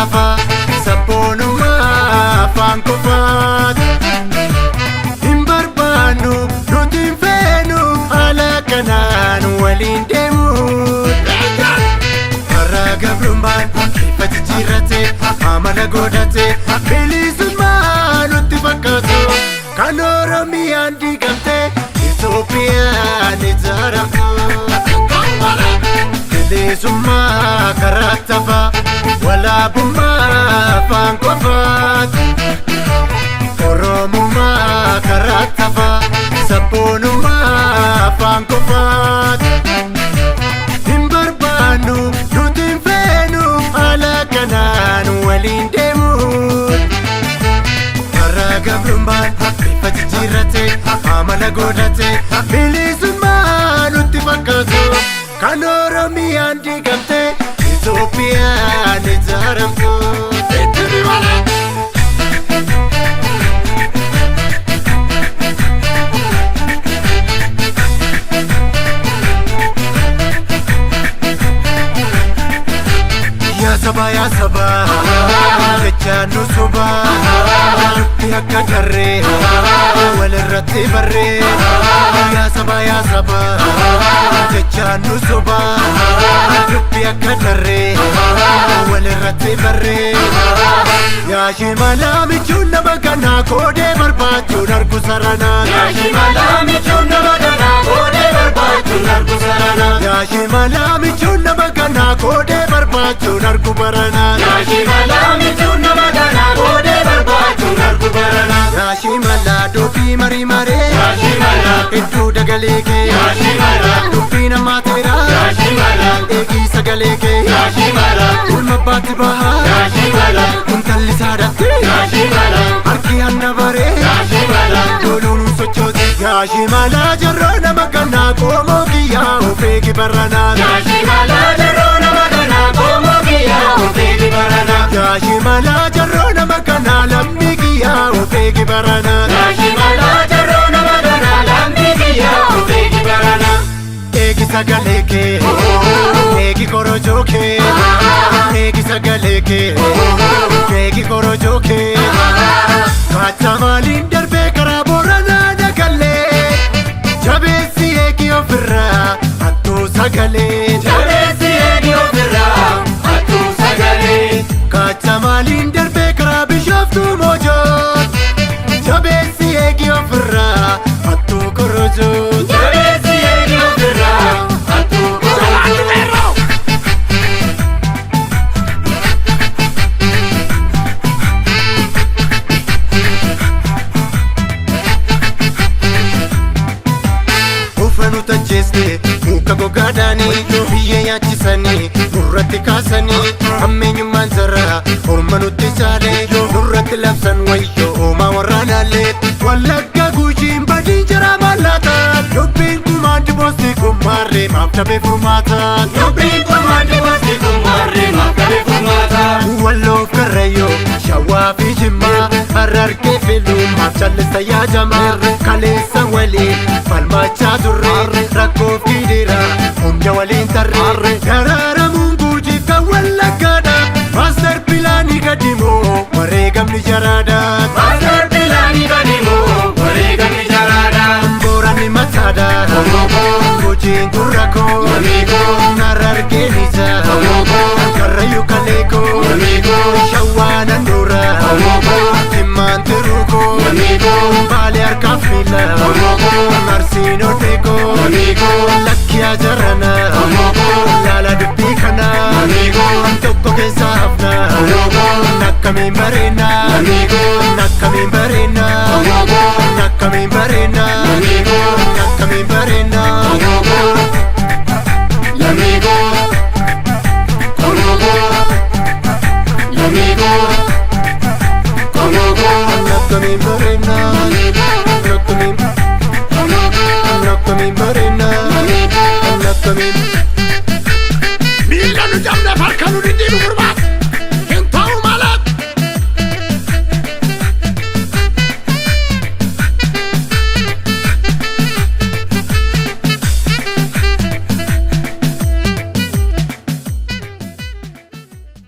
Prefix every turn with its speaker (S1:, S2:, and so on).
S1: tafaa sabboonummaa afaan qofaati. Hin barbaannu nuti hin feenu haala kanaan waliin deemu. Karaa gabrummaan bifa jijjiirrate amala godhate bilisummaa nutti fakkaatu. Kan Oromiyaan diigamte Itoophiyaan ijaaramtu. Bilisummaa karaa tafaa walaabummaa afaan qofaati. Oromummaa karaa tafaa sabboonummaa afaan qofaati. Hin barbaannu nuti hin feenu haala kanaan waliin deemu. Karaa gabrummaan bifa jijjiirrate amala godhate bilisummaa nutti fakkaatu. Kan Oromiyaan diigamte Itoophiyaan ijaaramtu.
S2: Itti malee.
S1: Yaa saba yaa saba jechaan nu soba dubbii akka darree walirratti barree. Yaa saba yaa saba jechaan nu soba dubbii akka darree walirratti barree. Yaa shimalaa michuun nama kanaa koodee barbaachuun argu saranaa.
S2: Yaa shimalaa michuun nama kanaa koodee barbaachuun argu saranaa.
S1: Yaa shimalaa michuun nama kanaa koodee barbaachuun argu baranaa.
S2: Yaa shimalaa michuun nama kanaa koodee barbaachuun argu baranaa.
S1: Yaa shimalaa dubbii marii maree.
S2: Yaa shimalaa.
S1: Hedduu dagalee kee.
S2: Yaa shimalaa.
S1: Dubbii namaa teeraa.
S2: Yaa shimalaa.
S1: Eegii sagalee kee.
S2: Yaa shimalaa.
S1: Ilma abbaatti bahaa.
S2: Yaa shimalaa.
S1: Intalli saadatti.
S2: Yaa shimalaa.
S1: Harki hanna baree.
S2: Yaa shimalaa.
S1: Loluun sochoote. Yaa shimalaa jarroo nama kanaa qoomoo kiyyaa of eegi baranaa.
S2: Yaa shimalaa jarroo nama kanaa qoomoo kiyyaa of eegi baranaa.
S1: Yaa shimalaa jarroo nama kanaa lammii kiyyaa of eegi baranaa.
S2: Yaa shimalaa jarroo nama kanaa lammii kiyyaa of eegi baranaa.
S1: Eegi sagalee kee, eegi korojoo kee, eegi sagalee kee, eegi korojoo kee. Kaachaa maaliin darbee karaa Booranaa dagallee, jabeessi eegi ofirraa hattuu sagalee.
S2: Jabeessi eegi ofirraa hattuu sagalee.
S1: Kaachaa maaliin darbee karaa Bishooftuu Moojoo, jabeessi eegi ofirraa hattuu korojoo.
S2: Jabeessi eegi ofirraa hattuu korojoo.
S1: Ufa nu tajjeeste muka gogaadhaanii biyyee nyaachisanii nurratti kaasanii hammeenyummaan jaraa orma nutti caalee nurratti labsan wayyoo oomaa warraanaallee. Wallagga Gujiin badiin jaraa mallaata dubbiin kumaandi boostii kummaarree maaf dhabee furmaata.
S2: Dubbiin kumaandi boostii kummaarree maaf dhabee furmaata.
S1: Walloof Karrayyoo Shawaa fi Jimmaa Harargee filuu maaf callista yaajamaa kaleessa waliin falmachaa turre rakkoof gidiraa hunda waliin tarree daraaramuun Gujiif kan Wallaggaadha maaster pilaanii gadimoo wareegamni jaraadha.
S2: Maaster pilaanii gadimoo wareegamni jaraadha.
S1: Booranni mataadha Gujiin gurra koo Harargeen ija Karrayyuu kalee koo Shawaan handhuura Jimmaan tiruu koo Baalee harkaaf miila Arsiin odee koo Lakki ajarana Laala dubbii kana Tokko keessaa hafna Akkamiin bareena Akkamiin bareena Akkamiin bareena Akkamiin bareena.
S2: Lamigo, Konogo, Lamigo, Konogo.
S1: Akkamiin bareena Akkamiin Akkamiin bareena Akkamiin.
S2: Miila nu cabne harka nu dhidhiibu.